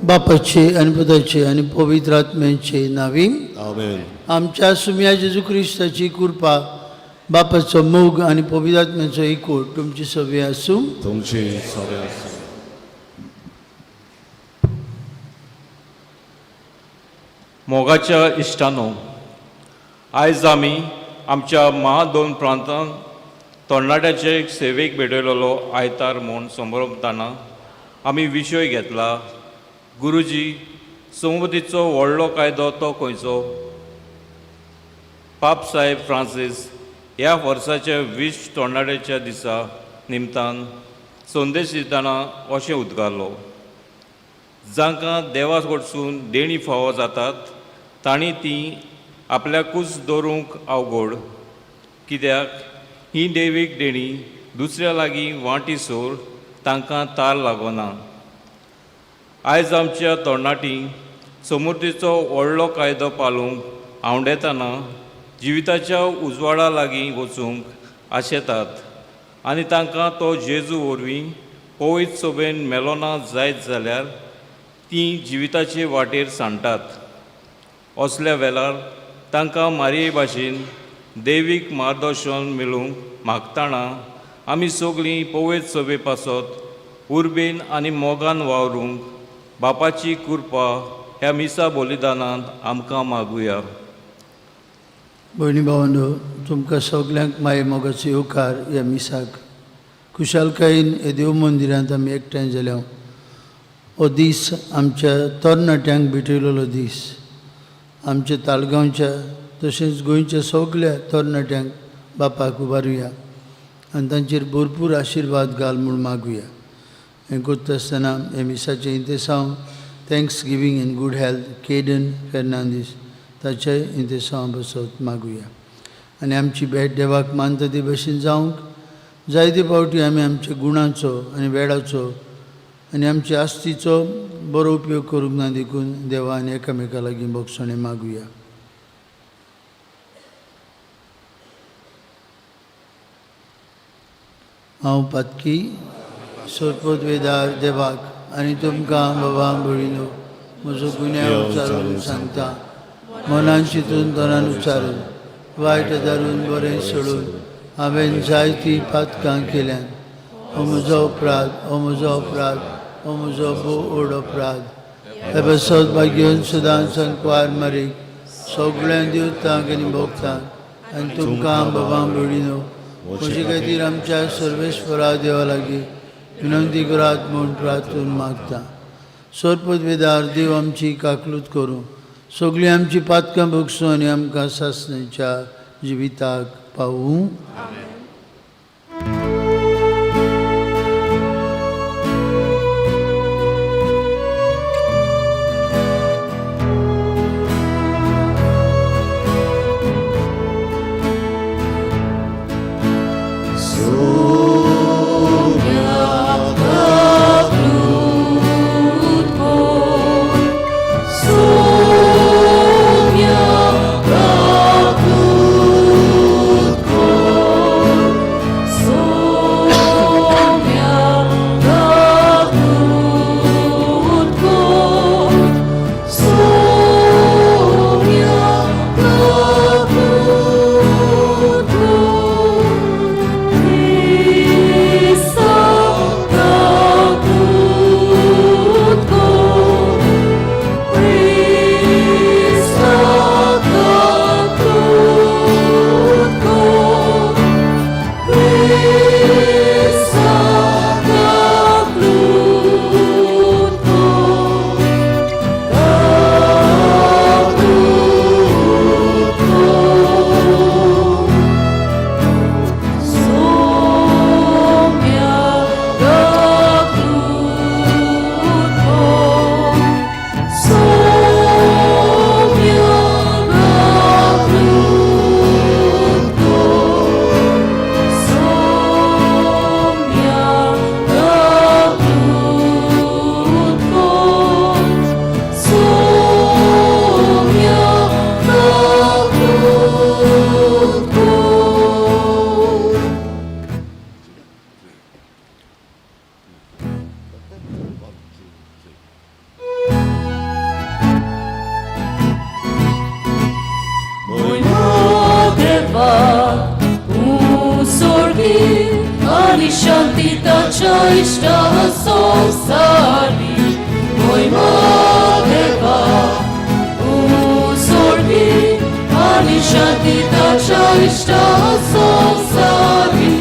बापाचे आनी पुताचे आनी पवित्र आत्म्याचे नावी. आमेन. आमच्या सुम्या जेजू क्रिस्ताची कृपा, बापाचो मोग आनी पवित्र आत्म्याचो एकवट तुमची सगळी आसूं. तुमची सगळे आसूं. मोगाच्या इश्टानो, आयज आमी आमच्या महादोन प्रांतांत तरणाट्याचे सेवेक भेटयलेलो आयतार म्हूण समरपताना आमी विशय घेतला, गुरुजी, संवतीचो व्हडलो कायदो तो खंयचो? पाप साहेब फ्रांसीस ह्या वर्साच्या 20 तरणाट्याच्या दिसा निमतान संदेश दितना अशें उद्गारलो, जांकां देवा कडसून देणी फावो जातात तांणी ती आपल्याकूच दवरूंक अवघड, कित्याक ही देवीक देणी दुसऱ्या लागीं वांटी सोर तांकां तार लागना. आयज आमच्या तरणाटीं समृद्धीचो व्हडलो कायदो पाळूंक आंवडेतना जिविताच्या उजवाडा लागीं वचूंक आशेतात आनी तांकां तो जेजू वरवीं पवित्र सोबेन मेलोना जायत जाल्यार तीं जिविताचे वाटेर सांडटात. असल्या वेळार तांकां मारये भाशेन देवीक मार्गदर्शन मेळूंक मागतना आमी सगळीं पवित्र सभे पासत उर्बेन आनी मोगान वावरूंक बापाची कृपा ह्या मिसा बलिदानांत आमकां मागुया. भयणी भावंडो, तुमकां सगल्यांक माये मोगाचो येवकार ह्या मिसाक. खुशालकायेन हे देव मंदिरांत आमी एकठांय जाल्या. हो दीस आमच्या तरणाट्यांक भेटयलेलो दीस. आमच्या ताळगांवच्या तशेंच गोंयच्या सगल्या तरणाट्यांक बापाक उबारुया आनी तांचेर भरपूर आशिर्वाद घाल म्हूण मागुया. हें करता आसतना हे मिसाचें इंतेसांव thanksgiving in good health Caden Fernandes ताचें इंतेसांव बसत मागुया. आनी आमची भेट देवाक मानता ते भशेन जावंक जायते फावटी आमी आमच्या गुणाचो आनी वेळाचो आनी आमच्या आस्तीचो बरो उपयोग करूंक ना, देखून देवान एकामेका लागीं भोगसणें मागुया. हांव पातकी सोरपोत वेदार देवाक आनी तुमकां बाबा भयणीनो म्हजो गुन्यांव उच्चारून सांगता. मनान चिंतून तनान उच्चारून वायट धरून बरें सोडून हांवें जायतीं पातकां केल्यान. हो म्हजो अपराध, हो म्हजो अपराध, हो म्हजो भोव व्हड अपराध. हे पासत भाग्यन सदां संकवार मारीक सगळ्यां देवतांक आनी भोगतांक आनी तुमकां बाबा भयणीनो म्हजे खातीर आमच्या सर्वेस्परा देवा लागीं विनंती करात म्हूण प्रार्थून मागता. सोरपत वेदार देव आमची काकलूत करूं, सगळीं आमची पातकां भोगसूं आनी आमकां सासणेच्या जिविताक पावूं. Soumya Kakut Ko. आनी शांती ताच्या इश्टा संवसारी मोहिमा देवा उसोर्गी आनी शांती ताच्या इश्टा संवसारी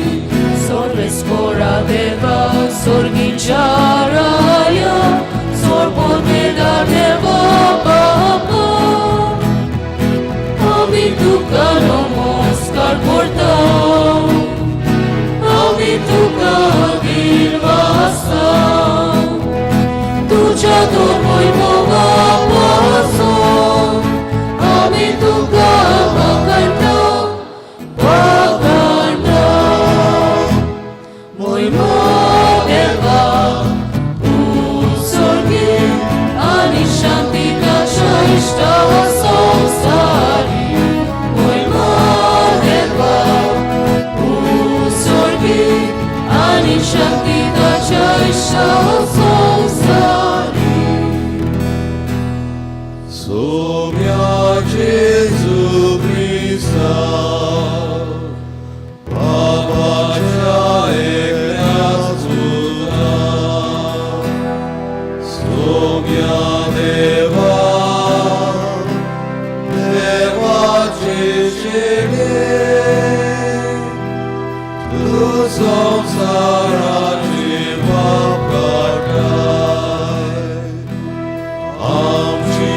सर्वेस्पोरा देवा सोर्गीच्या राया सोरपोतेदार देवा बापा आमी तुका नमस्कार करता आमी तुका गिरवासा तुझ्या दोनूय मोगा पासून आमी तुका वाखाणता वाखाणता मोहिमा देवा उसोर्गी आनी शांती ताच्या इश्टा संवसारी मोहिमा देवा उसोर्गी आनी शांती ताच्या इश्टा संवसारी. सोम्या जेजू क्रिस्ता बाबाच्या एकल्याच पुता सोम्या देवा देवाचे चेडे तूं संवसाराचे पाप काडटाय आमची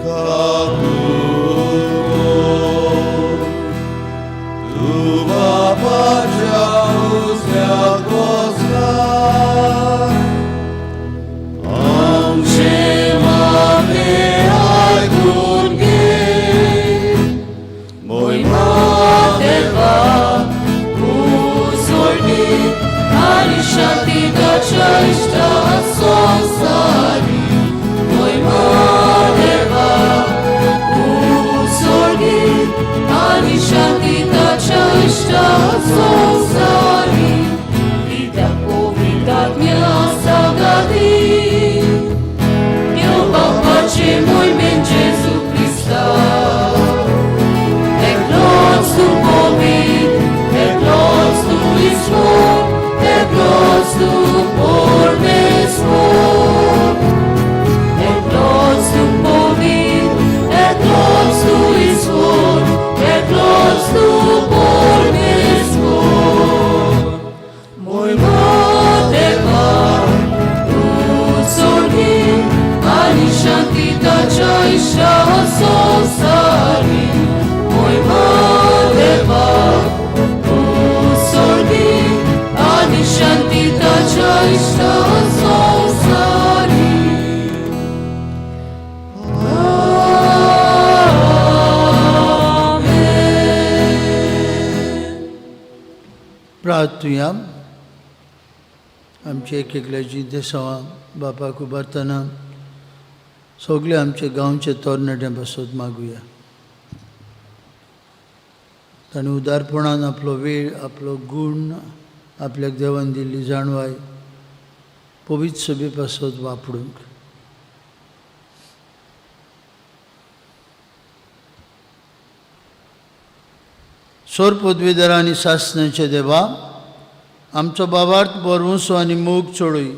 काकूळ कर. तूं बापाच्या उजव्याक बसलाय आमचे मागणे आयकून घे. मोहिमा देवा उसोर्गी आनी शांती ताच्या इश्टा संवसारी मोहिमा देवा उसोर्गी आनी शांती ताच्या इश्टा संवसारी पित्या पवित्र सांगाती देव बापाचे मोहिमेन जेजू क्रिस्ता एकलोच तूं पवित्र, एकलोच तूं ईश्वर, एकलोच तूं परमेश्वर. एकलोच तूं पवित्र, एकलोच तूं ईश्वर, एकलोच तूं परमेश्वर. मोहिमा देवा उसोर्गी आनी शांती ताच्या इश्टा संवसारी मोहिमा देवा उसोर्गी आनी शांती ताच्या इश्टा संवसारी. आमेन. प्रार्थुया. आमची एक एकल्याची देसांवां बापाक उबारतना सगळे आमचे गांवचे तरणाट्यां पासत मागुया. तांणी उदारपणान आपलो वेळ, आपलो गूण, आपल्याक देवान दिल्ली जाणवाय पवित्र सभे पासत वापरूंक. सोर पदवीधर आनी सासणाचे देवा, आमचो बाबार्थ बरवंसो आनी मोग चडय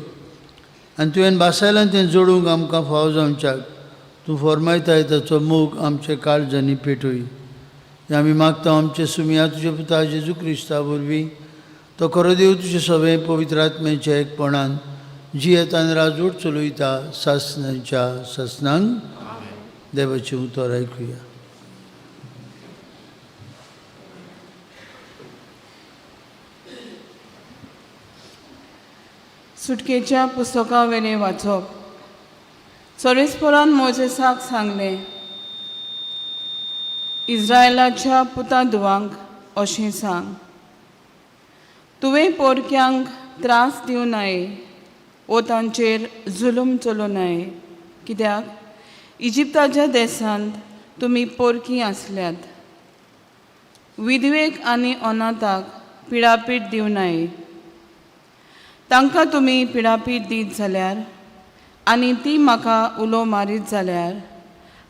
आनी तुवें भासायल्यान तें जोडूंक आमकां फावो जावच्याक तूं फॉर्मायताय ताचो मोग आमचे काळजांनी पेटय. हें आमी मागता आमचे सुमया तुज्या पुता जेजू क्रिस्ता वरवीं. तो खरो देव तुजे सगळें पवित्र आत्म्याच्या एकपणान जियेतान राजवट चलयता सासणाच्या सासणांक. देवाचें उतर आयकुया. सुटकेच्या पुस्तका वेलें वाचप. सर्वेस्परान मोजेसाक सांगलें, इस्रायलाच्या पुता धुवांक अशें सांग, तुवें पोरक्यांक त्रास दिवं नये वो तांचेर जुलूम चलोवं नये, कित्याक इजिप्ताच्या देशांत तुमी पोरकी आसल्यात. विधवेक आनी अनाथाक पिडापीड दिवं नये. तांकां तुमी पिडापीड दीत जाल्यार आनी ती म्हाका उलो मारीत जाल्यार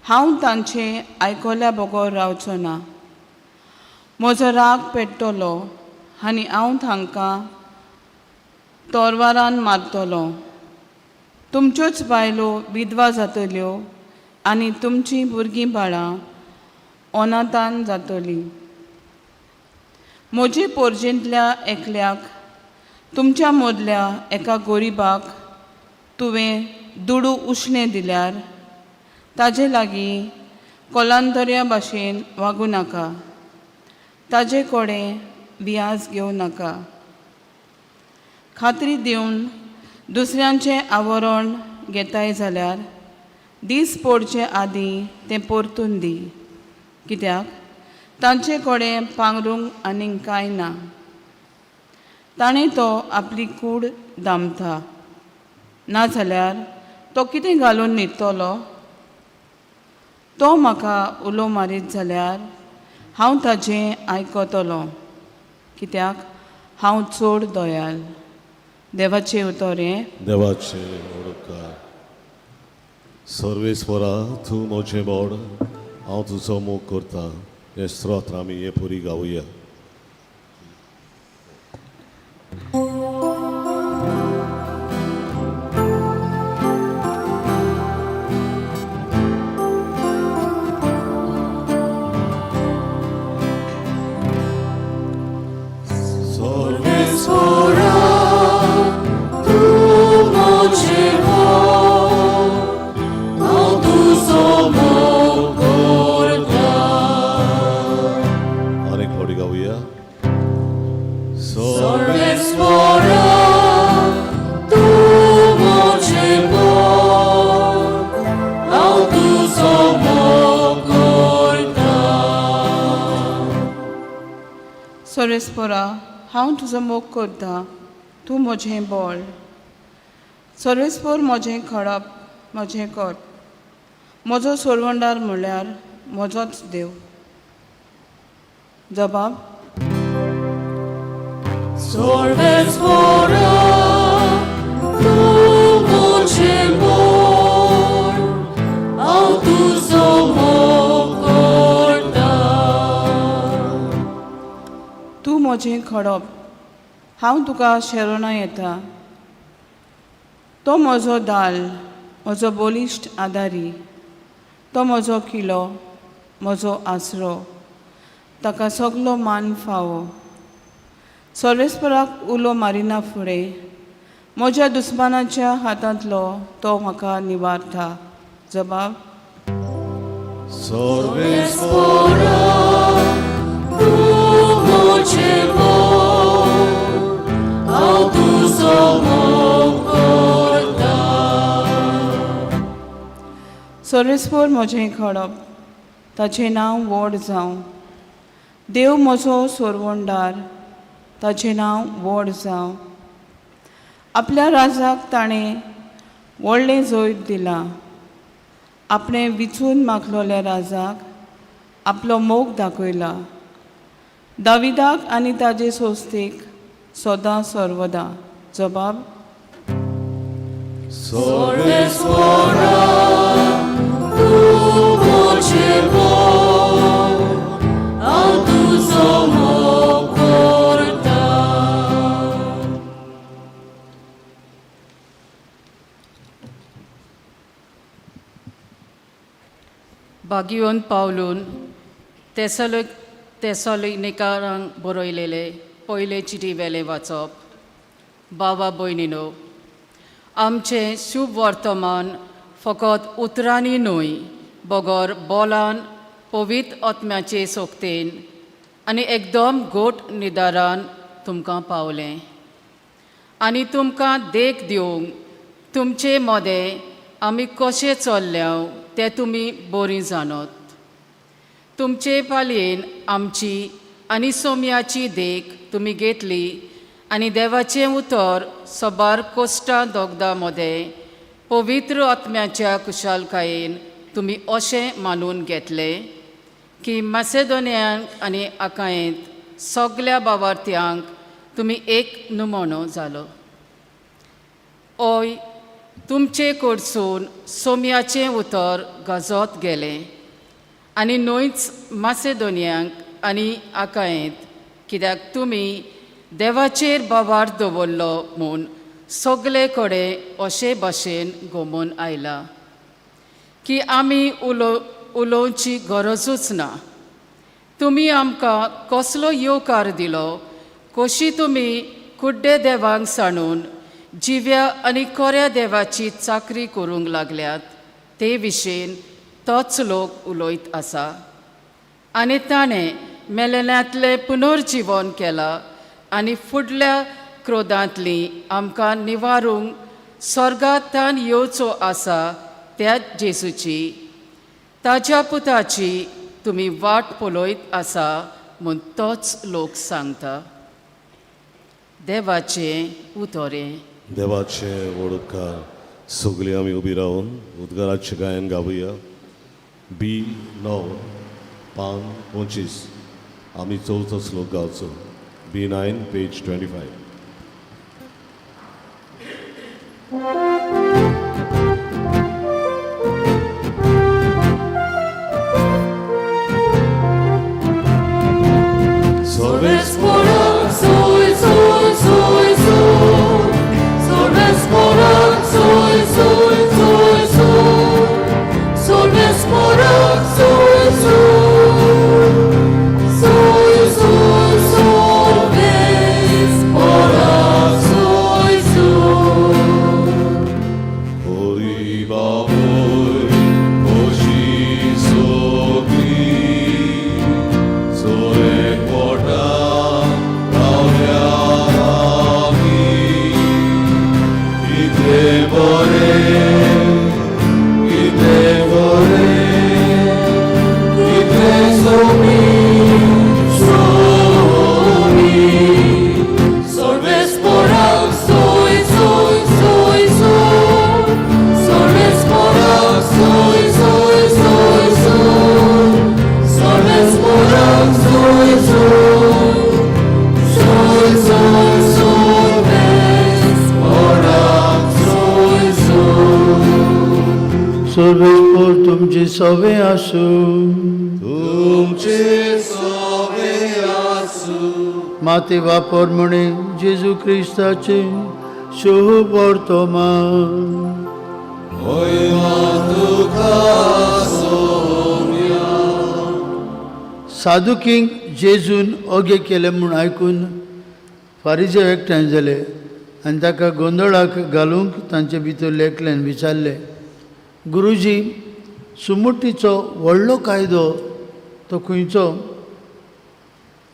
हांव तांचें आयकल्या बगर रावचो ना. म्हजो राग पेट्टलो, आनी हांव तांकां तोरवारान मारतलो. तुमच्योच बायलो विधवा जातल्यो आनी तुमचीं भुरगीं बाळां अनाथान जातलीं. म्हजे पोरजेंतल्या एकल्याक, तुमच्या मदल्या एका गोरिबाक तुवें दुडू उश्णें दिल्यार ताजे लागीं कोलांतर्या भाशेन वागूं नाका, ताजे कडेन व्याज घेवं नाका. खात्री दिवन दुसऱ्यांचें आवरण घेताय जाल्यार दीस पडचे आदीं तें परतून दी, कित्याक तांचे कडेन पांगरूंक आनीक कांय ना. ताणें तो आपली कूड दामता, नाजाल्यार तो कितें घालून न्हिदतलो? तो म्हाका उलो मारीत जाल्यार हांव ताजें आयकतलो, कित्याक हांव चड दयाल. देवाचें उतर हें. देवाचे ओडकार. सर्वेस्वरा, तूं म्हजें बोड, हांव तुजो मोग करता. हें स्त्रोत्र आमी हे पुरी गावया. सर्वेस्वरा, तूं म्हजें बोड, हांव तुजो मोग करता. आनीक फावटी गावया. सर्वेस्वरा, तूं म्हजें बोड, हांव तुजो मोग करता. सर्वेस्परा, हांव तुजो मोग करता, तूं म्हजें बळ. सर्वेस्पर म्हजें खडप, म्हजें कोट, म्हजो सोरवंडार म्हणल्यार म्हजोच देव. जबाब. सर्वेस्परा, तूं म्हजें बळ, हांव तुजो मोग करता. तूं म्हजें खडप, हांव तुका शरणां येता. तो म्हजो दाल, म्हजो बलिश्ट आदारी, तो म्हजो किलो, म्हजो आसरो, ताका सगलो मान फावो. सर्वेस्पराक उलो मारिना फुडें म्हज्या दुस्मानाच्या हातांतलो तो म्हाका निवारता. जबाब. सर्वेस्वरा, तूं म्हजें बळ, हांव तुजो मोग करता. सर्वेस्पर म्हजें खडप, ताचें नांव व्हड जावं. देव म्हजो सोरवणदार, ताचें नांव व्हड जावं. आपल्या राजाक ताणें व्हडलें जैत दिलां. आपणें विचून मागलोल्या राजाक आपलो मोग दाखयला, दाविदाक आनी ताजे सोस्तेक सदां सर्वदा. जबाब. सर्वेस्परा, तूं म्हजें बळ, हांव तुजो मोग करता. बागियोन पावलून तेसोलिनिकारांक बरयलेले पयले चिटी वेलें वाचप. बाबा भयणीनो, आमचें शुभ वर्तमान फकत उतरांनी न्हय बगर बोलान, पवित्र आत्म्याचे सोकतेन आनी एकदम घोट निदारान तुमकां पावलें आनी तुमकां देख दिवंक तुमचे मदें आमी कशें चल्ल्या तें तुमी बरीं जाणत. तुमचे पालयेन आमची आनी सोम्याची देख तुमी घेतली आनी देवाचें उतर सबार कोश्टां दोगदां मदें पवित्र आत्म्याच्या कुशालकायेन तुमी अशें मानून घेतलें की मासेदोनियांक आनी आकायेंत सगल्या बावार्थ्यांक तुमी एक नमुनो जालो. ओय, तुमचे कडसून सोम्याचें उतर गाजत गेलें आनी न्हयच मासेदोनियांक आनी आकायेंत, कित्याक तुमी देवाचेर बावार दवरलो म्हूण सगळे कडेन अशे भाशेन गोमून आयला की आमी उलोवची गरजूच ना. तुमी आमकां कसलो येवकार दिलो, कशी तुमी कुड्डे देवांक सांडून जिव्या आनी कोऱ्या देवाची चाकरी करूंक लागल्यात ते विशयन तोच लोक उलयत आसा. आनी ताणें मेलेल्यांतलें पुनर्जिवन केलां आनी फुडल्या क्रोधांतली आमकां निवारूंक स्वर्गांत येवचो आसा त्या जेजूची ताज्या पुताची तुमी वाट पळयत आसा म्हूण तोच लोक सांगता. देवाचें उतरें. देवाचे व्हड उपकार. सगळीं आमी उबी रावन उद्गाराचें गायन गावया. बी 9 पान 25 आमी चवथो श्लोक गावचो. बी 9 पेज 25. Sorvespora, soy, soy, soy, soy. Sorvespora, soy, soy, soy, soy. Sorvespora, soy, soy. Soy, soy, sorvespora, soy, soy. Holy बाबूय खोशी सोबी सोरे पोटा रावल्या आमी कितें बरें कितें बरें कितें Sobi Sobi. Sorvespora, soy, soy, soy, soy. Sorvespora, soy, soy, soy, soy. Sorvespora, soy, soy. Soy, soy, sorvespora, soy, soy. सर्वेस्पोर तुमचे सवे आसूं. तुमचे सोबे आसूं. माते वापर म्हणे जेजू क्रिस्ताचे शुभ वर्तमान. होय तुका सोम्या. साधुकींक जेजून ओगे केले म्हूण आयकून फारीजे एकठांय जाले आनी ताका गोंदळाक घालूंक तांचे भितर एकल्यान विचारलें, गुरुजी, सुमुटीचो व्हडलो कायदो तो खंयचो?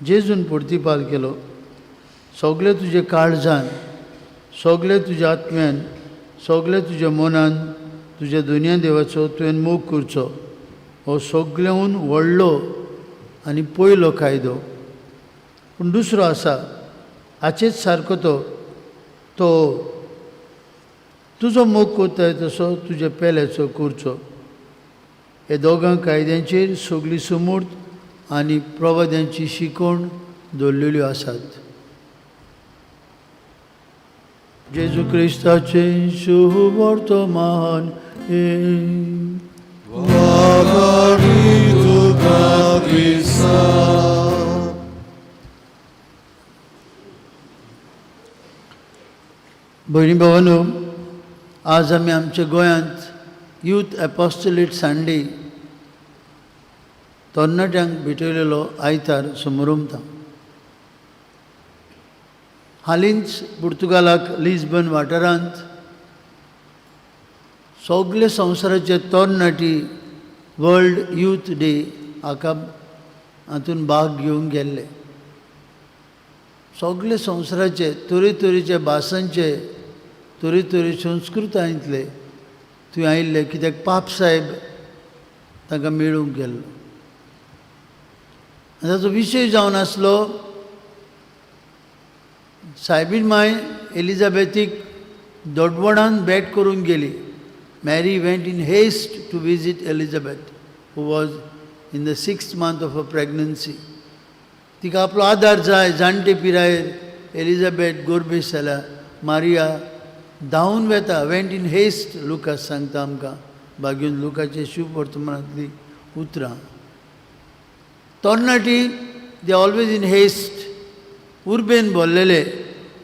जेजून प्रतिपाल केलो, सगळे तुजे काळजान, सगळे तुज्या आत्म्यान, सगळे तुज्या मनान तुज्या दुनिया देवाचो तुवें मोग करचो. हो सगळ्याहून व्हडलो आनी पयलो कायदो. पूण दुसरो आसा हाचेच सारको, तो तो तुजो मोग करताय तसो तुज्या पेल्याचो करचो. हे दोगां कायद्यांचेर सगळी सुमूर्त आनी प्रवाद्यांची शिकवण दवरलेल्यो आसात. जेजू क्रिस्ताचें शुभ वर्तमान. वागाडी तुका क्रिस्ता. भयणी भावानो, आज आमी आमच्या गोंयांत यूथ एपोस्टलेट संडे, तरणाट्यांक भेटयलेलो आयतार समरमता. हालींच पुर्तुगालाक लिस्बन वाठारांत सगळे संवसाराचे तरणाटी वर्ल्ड यूथ डे हाका हातून भाग घेवंक गेल्ले. सगळे संवसाराचे तरेतरेच्या भासांचे, तरेतरे संस्कृतायेंतले थंय आयिल्ले, कित्याक पाप साहेब तांकां मेळूंक गेल्लो. आनी ताचो विशय जावन आसलो, सायबीण माय एलिजाबेथीक दोडवणान भेट करूंक गेली. Mary went in haste to visit Elizabeth, who was in the sixth month of a pregnancy. तिका आपलो आदार जाय. जाणटे पिरायेर एलिजाबेथ गोरबेस जाल्या मारिया धांवून वेता. वेंट इन हेस्ट, लुकास सांगता आमकां, बागेवन लुकाचे शुभ वर्तमानांतली उतरां. तरणाटी, they always in haste. उर्बेन भरलेले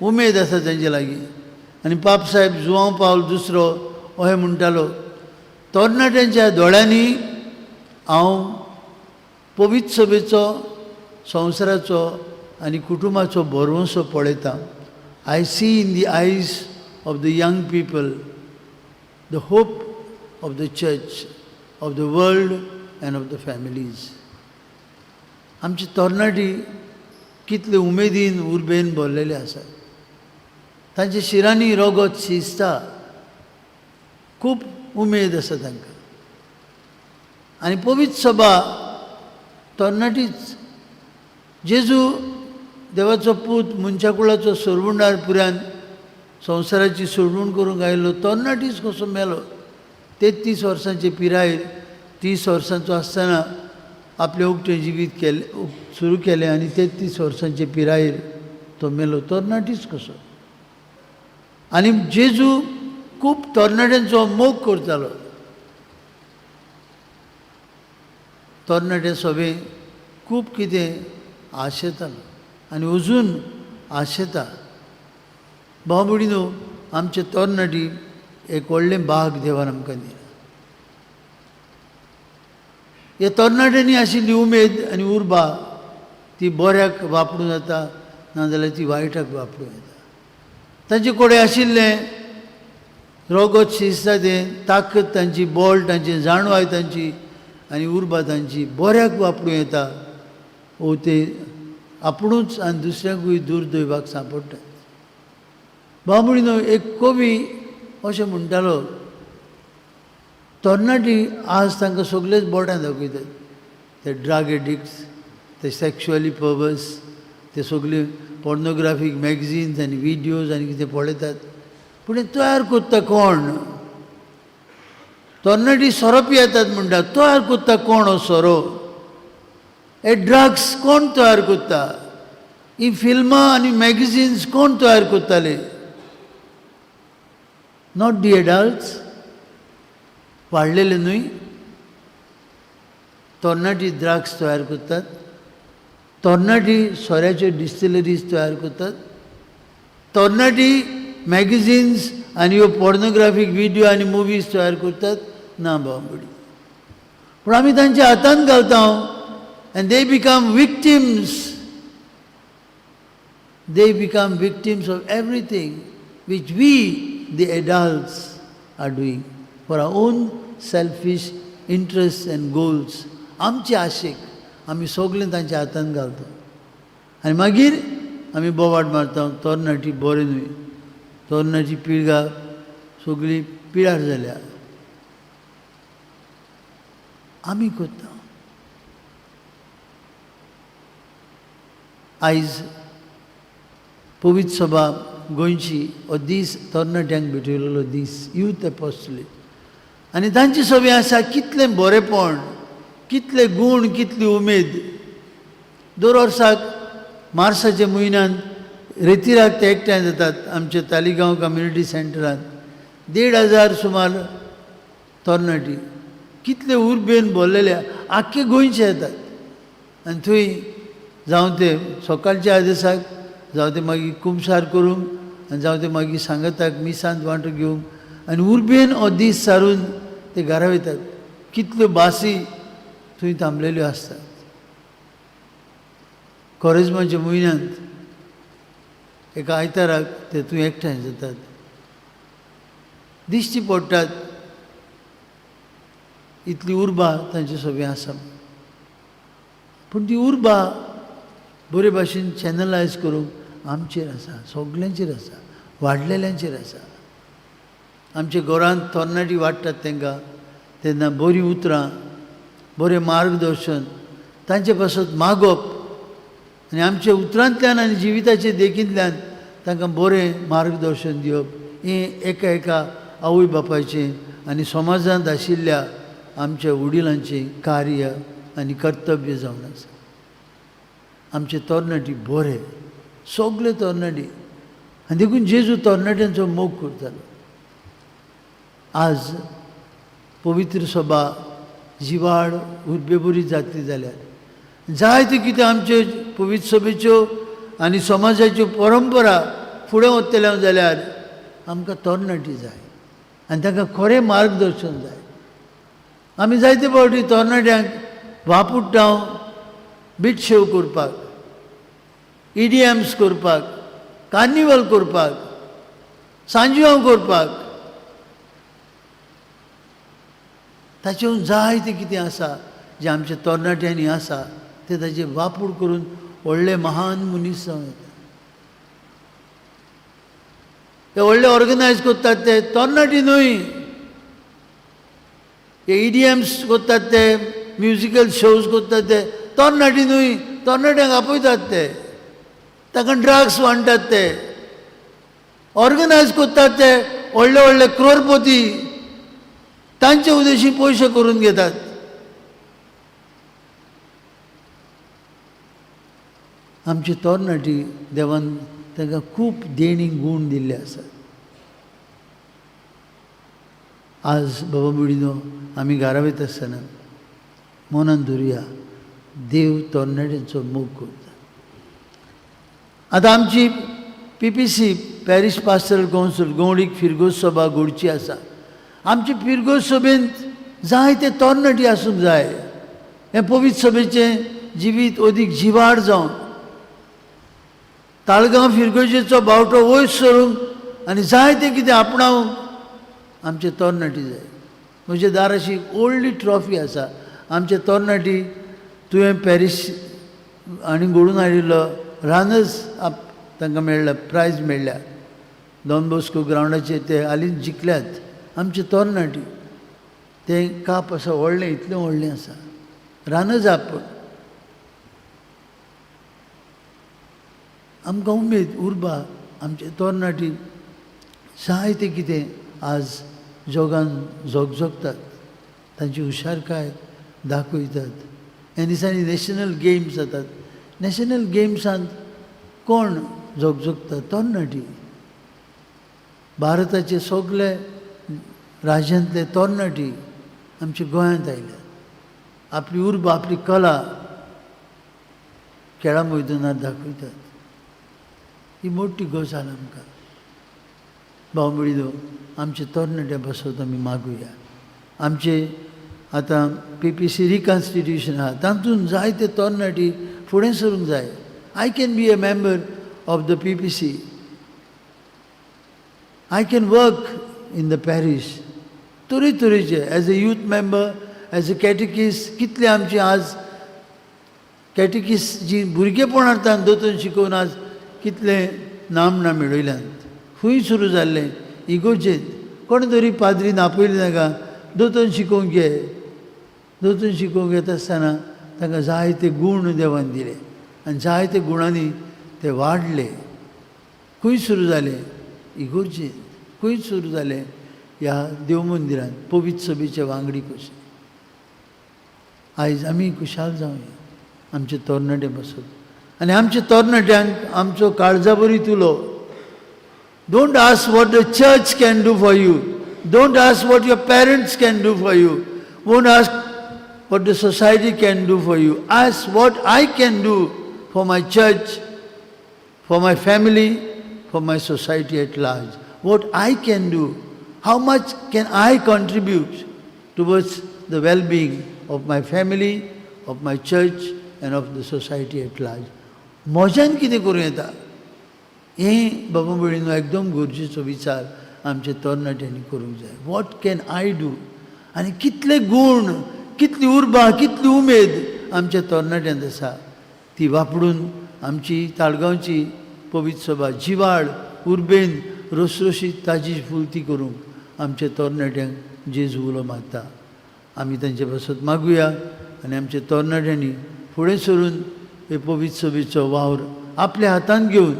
उमेद आसा तांचे लागीं. आनी पाप साहेब जुवांव पावल दुसरो अशें म्हणटालो, तरणाट्यांच्या दोळ्यांनी हांव पवित्र सभेचो, संवसाराचो आनी कुटुंबाचो भरवंसो पळयतां. I see in the eyes of the young people the hope of the church, of the world and of the families. आमची तरणाटी कितले उमेदीन उर्बेन भरलेले आसात. तांच्या शिरांनी रगत शिजता, खूब उमेद आसा तांकां. आनी पवित्र सभा तरणाटीच जेजू देवाचो पूत मनशाकुळाचो सोडवणदार पुरान संवसाराची सोडवण करूंक आयलो, तरणाटीच कसो मेलो. 33 वर्सांचे पिरायेर, 30 वर्सांचो आसतना आपलें उक्तें जिवीत केलें, सुरू केलें आनी 33 वर्सांचे पिरायेर तो मेलो, तरणाटीच कसो. आनी जेजू खूब तरणाट्यांचो मोग करतालो. तरणाटे सगळे खूब कितें आशेतालो आनी अजून आशेता. भाव भयणीनो, आमचे तरणाटी एक व्हडलें भाग देवान आमकां दिला. ह्या तरणाट्यांनी आशिल्ली उमेद आनी उर्बा ती बऱ्याक वापरूं जाता, नाजाल्यार ती वायटाक वापरूं येता. तांचे कडेन आशिल्लें रगत शिजता तें, ताकद तांची, बळ तांचें, जाणवाय तांची आनी उर्बा तांची बऱ्याक वापरूं येता. ओ ते आपुणूच आनी दुसऱ्यांकूय दुर्दैवाक सांपडटात. भाव भयणीनो, एक कवी अशें म्हणटालो, तरणाटी आज तांकां सगळेच बोटां दाखयतात, ते ड्रग एडिक्ट्स, ते सॅक्शुअली पर्वस, ते सगळे पोर्नोग्राफीक मॅगझिन्स आनी विडियोज आनी कितें पळयतात. पूण हें तयार करता कोण? तरणाटी सोरो पियेतात म्हणटा, तयार करता कोण हो सोरो? हे ड्रग्स कोण तयार करता? ही फिल्मां आनी मॅगझिन्स कोण तयार करताले? Not the adults, वाडलेले न्हय. तरणाटी ड्रग्स तयार करतात, तरणाटी सोऱ्याच्यो डिस्टिलरीज तयार करतात, तरणाटी मॅगझिन्स आनी ह्यो पोर्नोग्राफीक विडियो आनी मुवीज तयार करतात. ना बाबडी, पूण आमी तांच्या हातान घालता and they become victims. They become victims of everything which we, the adults, are doing for our own selfish interests and goals. आमचे आशेक आमी सगळें तांच्या हातान घालता आनी मागीर आमी बोवाट मारता, तरणाटी बरें न्हय, तरणाटी पिळगा सगळी पिळार जाल्या. आमी करता. आयज पवित्र सभा गोंयची हो दीस तरणाट्यांक भेटयलेलो दीस, यूथ एपोस्टलेट. आनी तांची सगळीं आसा कितलें बरेंपण, कितले गूण, कितली उमेद. दर वर्साक मार्साच्या म्हयन्यांत रेतिराक ते एकठांय जातात आमच्या तालिगांव कम्युनिटी सेंटरांत. 1500 सुमार तरणाटी कितले उर्बेन भरलेले आख्खे गोंयचे येतात आनी थंय जावं ते सकाळच्या आदेसाक, जावं ते मागीर कुमसार करूंक आनी जावं ते मागीर सांगताक मिसांत वांटो घेवंक आनी उर्बेन हो दीस सारून ते घरा वयतात. कितल्यो बासी थंय थांबलेल्यो आसतात. कोरेज्माच्या म्हयन्यांत एका आयताराक ते थंय एकठांय जातात, दिश्टी पडटात. इतली उर्बा तांचे सगळें आसा, पूण ती उर्बा बरे भाशेन चॅनलायज करूंक आमचेर आसा, सगल्यांचेर आसा, वाडलेल्यांचेर आसा. आमच्या घरांत तरणाटी वाडटात तांकां तेन्ना बरीं उतरां, बरें मार्गदर्शन तांचे पासत मागप आनी आमच्या उतरांतल्यान आनी जिविताचे देखींतल्यान तांकां बरें मार्गदर्शन दिवप हें एका एका आवय बापायचें आनी समाजांत आशिल्ल्या आमच्या वडिलांचें कार्य आनी कर्तव्य जावन आसा. आमचे तरणाटी बरे, सगळे तरणाटी, आनी देखून जेजू तरणाट्यांचो मोग करतालो. आज पवित्र सभा जिवाळ उर्बेबरी जातली जाल्यार जायते कितें आमचे पवित्र सभेच्यो आनी समाजाच्यो परंपरा फुडें वतले जाल्यार आमकां तरणाटी जाय आनी तांकां खरें मार्गदर्शन जाय. आमी जायते फावटी तरणाट्यांक वापुडटा बीट शेव करपाक, ईडीएम्स करपाक, कार्निवल करपाक, सांजिवां करपाक. ताचें जायतें कितें आसा जें आमच्या तरणाट्यांनी आसा तें ताचें वापूर करून व्हडले महान मनीस जावं येता. ते व्हडले ऑर्गनायज करतात ते तरणाटी न्हय, हे ईडीएम्स करतात ते, म्युजिकल शोज करतात ते तरणाटी न्हय, तरणाट्यांक आपयतात ते, तांकां ड्रग्स वांट्टात ते, ऑर्गनायज करतात ते व्हडले व्हडले क्रोरपती तांचे उद्देशी पयशे करून घेतात. आमची तरणाटी देवान तांकां खूब देणी गूण दिल्ले आसात. आज बाबा भयणीनो आमी घरा वयता आसतना मनान धरुया, देव तरणाट्यांचो मोग करता. आतां आमची PPC parish pastoral council गवळीक फिरगोज सभा घडची आसा. आमची फिरगोज सभेंत जायते तरणाटी आसूंक जाय. हें पवित्र सभेचें जिवीत अदीक जिवाड जावन ताळगांव फिरगोजेचो बावटो वयर सरूंक आनी जायतें कितें आपणावंक आमचे तरणाटी जाय. म्हज्या दाराशी व्हडली ट्रॉफी आसा. आमचे तरणाटी तुवें पॅरीस आनी घडून हाडिल्लो रानच तांकां मेळ्ळा, प्रायज मेळ्ळ्या. डॉन बॉस्को ग्रावंडाचेर ते हालींच जिखल्यात. आमचे तरणाटी तें काप आसा व्हडलें, इतलें व्हडलें आसा, रानच आपण आमकां उमेद उर्बा. आमचे तरणाटी जायतें कितें आज जगान झगझगतात, तांची हुशारकाय दाखयतात. ह्या दिसांनी नॅशनल गेम्स जातात. नॅशनल गेम्सांत कोण झगझगता? तरणाटी. भारताचे सगळे राज्यांतले तरणाटी आमच्या गोंयांत आयल्यात. आपली उर्बा, आपली कला खेळा मैदानार दाखयतात. ही मोठी गजाल आमकां. भाव भयणीनो, आमचे तरणाट्यां पासत आमी मागुया. आमचे आतां PPC रिकॉन्स्टिट्यूशन आहा, तातूंत जायते तरणाटी फुडें सरूंक जाय. I can be a member of the PPC. I can work in the parish तरेतरेचे as a youth member, as a catechist. कितले आमची आज कॅटिकीस जी भुरगेपणांत दोतोन शिकोवन आज कितले नामना मेळयल्यात. खंय सुरू जाल्लें? इगोर्जेंत. कोण तरी पाद्रीन आपयलें ताका, दोतोन शिकोवंक घे. दोतोन शिकोवंक येता आसतना तांकां जायते गूण देवान दिले आनी जायते गुणांनी ते वाडले. खंय सुरू जालें? इगोर्जेंत. खंय सुरू जालें? ह्या देव मंदिरांत पवित्र सभेचे वांगडी कशे. आयज आमी खुशाल जावया आमचे तरणाटे बसत आनी आमच्या तरणाट्यांक आमचो काळजा बरी तुलो. Don't ask what the church can do for you. Don't ask what your parents can do for you. Don't ask what the society can do for you. Ask what I can do for my church, for my family, for my society at large. What I can do, how much can I contribute towards the well-being of my family, of my church, and of the society at large. म्हज्यान कितें करूं येता हें बाबा भयणीनो एकदम गरजेचो विचार आमच्या तरणाट्यांनी करूंक जाय. What can I do? आनी कितले गूण, कितली उर्बा, कितली उमेद आमच्या तरणाट्यांत आसा ती वापरून आमची ताळगांवची पवित्र सभा जिवाळ उर्बेन रोसरोशीत ताजी फुलती करूंक आमच्या तरणाट्यांक जेजू उलो मारता. आमी तांचे पासत मागुया आनी आमच्या तरणाट्यांनी फुडें सरून हे पवित्र सभेचो वावर आपल्या हातांत घेवन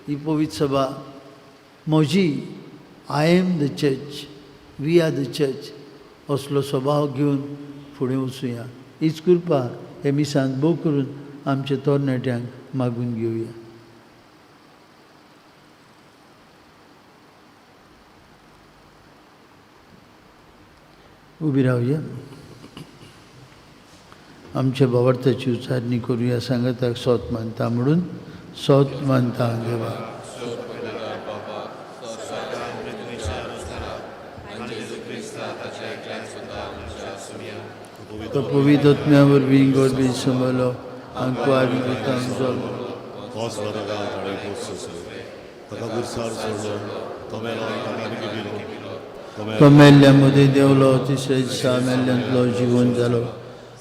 ही पवित्र सभा म्हजी, I am the church, we are the church असलो स्वभाव घेवन फुडें वचुया. हीच कृपा हे मिसांत भोव करून आमच्या तरणाट्यांक मागून घेवया. उबी रावया, आमच्या भावार्थाची उच्चारणी करुया. सांगाताक सोत मानता म्हणून सोत मानता देवा. तो पवित्र आत्म्या वरवीं गोडबी समलो आंकवार जालो. तोच ताका ताणें पोस ताका गुरसार सोडलो, तो मेलो, ताका दिलो. तो मेल्ल्या मदीं देंवलो, तिसरे दिसा मेल्ल्यांतलो जिवन जालो,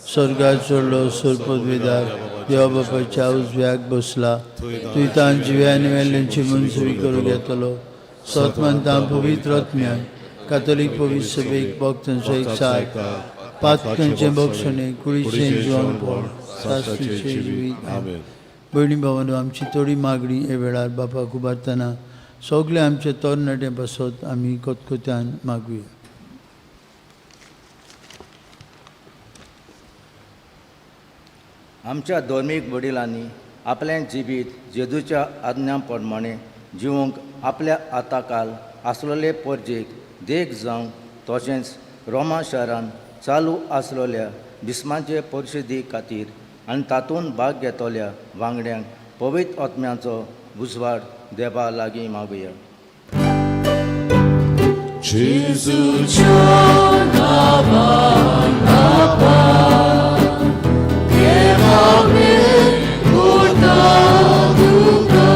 स्वर्गार चडलो, सोर पदवीदार देवा बापाच्या उजव्याक बसला, थंय जिव्या आनी मेल्ल्यांची मंजुरी करूंक येतलो. सत मानता पवित्र आत्म्यान, कातोलीक पवित्र सभेक, भक्तांचो एक सार, पातकांचें बक्षणें, कुडीचें जिवनपण, सासणाचें जिवीत. आमेन. भयणी भावांनो, आमची थोडी मागणी हे वेळार बापाक उबारतना सगळे आमचे तरणाटे पासत आमी कोतकोत्यान मागुया. आमच्या धर्मीक वडिलांनी आपलें जिवीत जेजूच्या आज्ञा प्रमाणें जिवंक आपल्या आताकाल आसलेले परजेक देख जावंक, तशेंच रोमा शारान चालू आसलेल्या बिस्माचे परिशदी खातीर आनी तातूंत भाग घेतल्या वांगड्यांक पवित्र आत्म्याचो उजवाड देवा लागीं मागुया. जेजूच्या नांवान बापा, देवा करता तुका.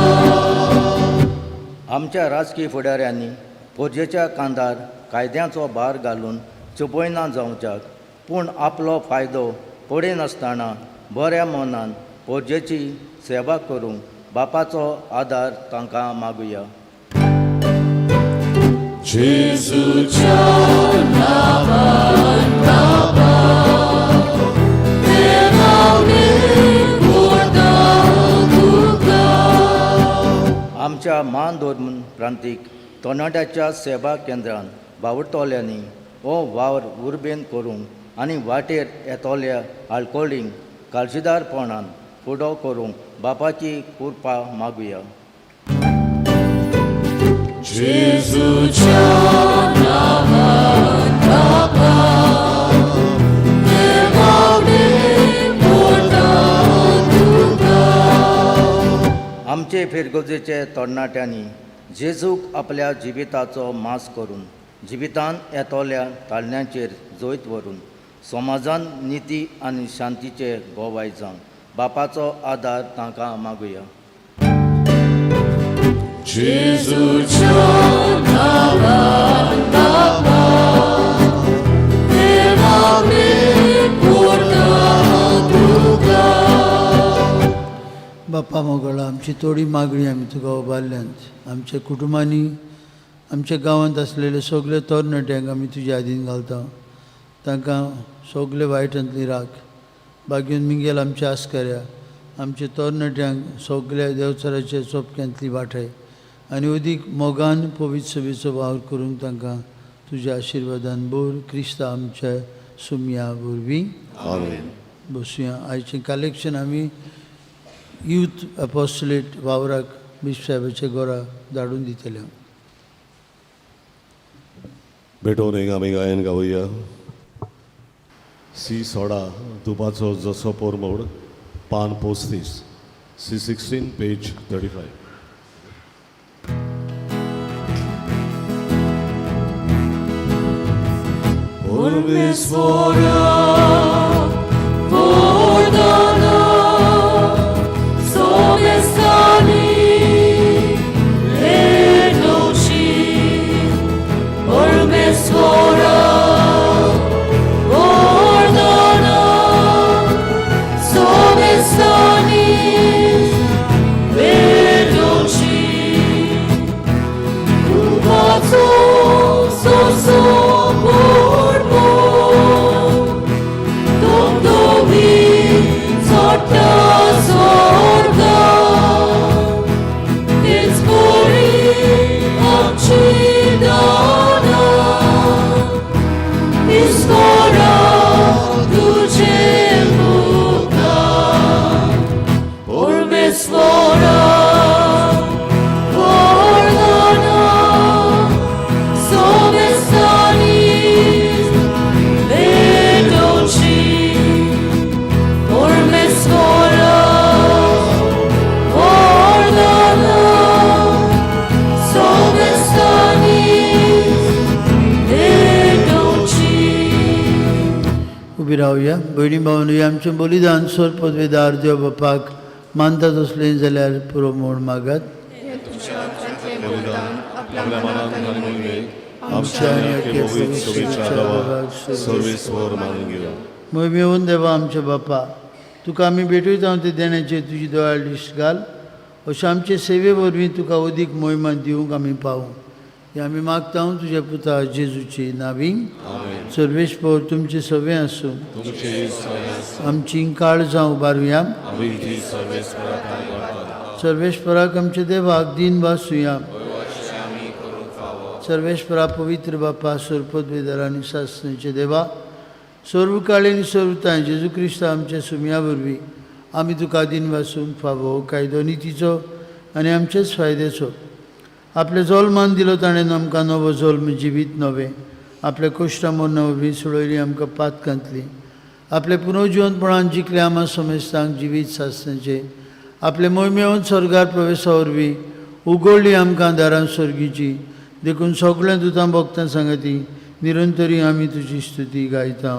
आमच्या राजकीय फुडाऱ्यांनी परजेच्या कांदार कायद्याचो भार घालून चुपयना जावच्याक, पूण आपलो फायदो पळयनासतना बऱ्या मनान परजेची सेवा करूंक बापाचो आदार तांकां मागुया. जेजूच्या नांवान बापा, देवा करता तुका. आमच्या मान धर्म प्रांतीक तरणाट्याच्या सेवा केंद्रान वावुरतल्यांनी हो वावर उर्बेन करूंक आनी वाटेर येतल्या आडखळींक काळजीदारपणान फुडो करूंक बापाची कृपा मागुया. जेजूच्या नांवान बापा, देवा करता तुका. आमचे फिरगर्जेचे तरणाट्यांनी जेजूक आपल्या जिविताचो मास करून जिवितान येतल्या ताळण्यांचेर जैत व्हरून समाजान निती आनी शांतीचे गोवाय जावंक बापाचो आदार तांकां मागुया. जेजूच्या नांवान बापा, देवा करता तुका. बापा मोगळा, आमची थोडी मागणी आमी तुका उबारल्यांत. आमच्या कुटुंबांनी, आमच्या गांवांत आसलेले सगळे तरणाट्यांक आमी तुज्या यादीन घालता. तांकां सगळे वायटांतली राख. बागीन मिंगेल आमच्या आस्कऱ्या आमच्या तरणाट्यांक सगळ्या देवचाराच्या चोपक्यांतली वाटय आनी अदीक मोगान पवित्र सभेचो वावर करूंक तांकां तुज्या आशिर्वादान बोर, क्रिस्ता आमच्या सुमया वरवीं. आमेन. बसुया. आयचें कलेक्शन आमी यूथ एपोस्टलेट वावराक बिश्प साहेबाच्या घरा धाडून दितले. भेटोवन एक आमी गायन गावया. सी 16, दुपाचो जसो पोरमोड, पान 35, सी 16, पेज 35. परमेश्वरा वरदाना सोमेस्तानी भेटोवची. परमेश्वरा वरदाना सोमेस्तानी भेटोवची. तुकाचो सोसो पोरमोड. उबी रावया. भयणी भावनूय आमचें बलिदान सोर पदवेदार देव बापाक मानता तसलें जाल्यार पुरो म्हूण मागात. आपल्या मनान आनी मोहिमेक आमच्या आनी आख्खे पवित्र सभेच्या देवाक सर्वेस्वर मानून घेवं. मोहिमेवन देवा आमच्या बापा, तुका आमी भेटयता ते देण्याचे तुजी दोळ्या दिश्ट घाल, अशें आमचे सेवे वरवीं तुका अदीक मोहिमा दिवंक आमी पावूं. हें आमी मागता तुज्या पुता जेजूची नावी. सर्वेस्पर तुमचे सवे आसूं. आमची काळजां उबारुया. सर्वेस्पराक आमच्या देवाक दीन वासुया. सर्वेस्परा पवित्र बापा, सरपदवेदार आनी सासण्याचे देवा, सर्व काळी आनी सर्वताय जेजू क्रिस्त आमच्या सुमया वरवीं आमी तुका दीन वासूंक फावो कायदो नितीचो आनी आमचेच फायद्याचो. आपले जल्मान दिलो ताणें आमकां नवो जल्म जिवीत नवें, आपल्या कश्टां मरणां वरवीं सोडयली आमकां पातकांतली, आपले पुनर्जिवनपणान जिखले आमा समेस्तांक जिवीत सासण्याचें, आपले मोहिमेवन स्वर्गार प्रवेशा वरवीं उगडली आमकां दारां स्वर्गीची. देखून सगळें दुतां भक्तां सांगती निरंतरी आमी तुजी स्तुती गायता.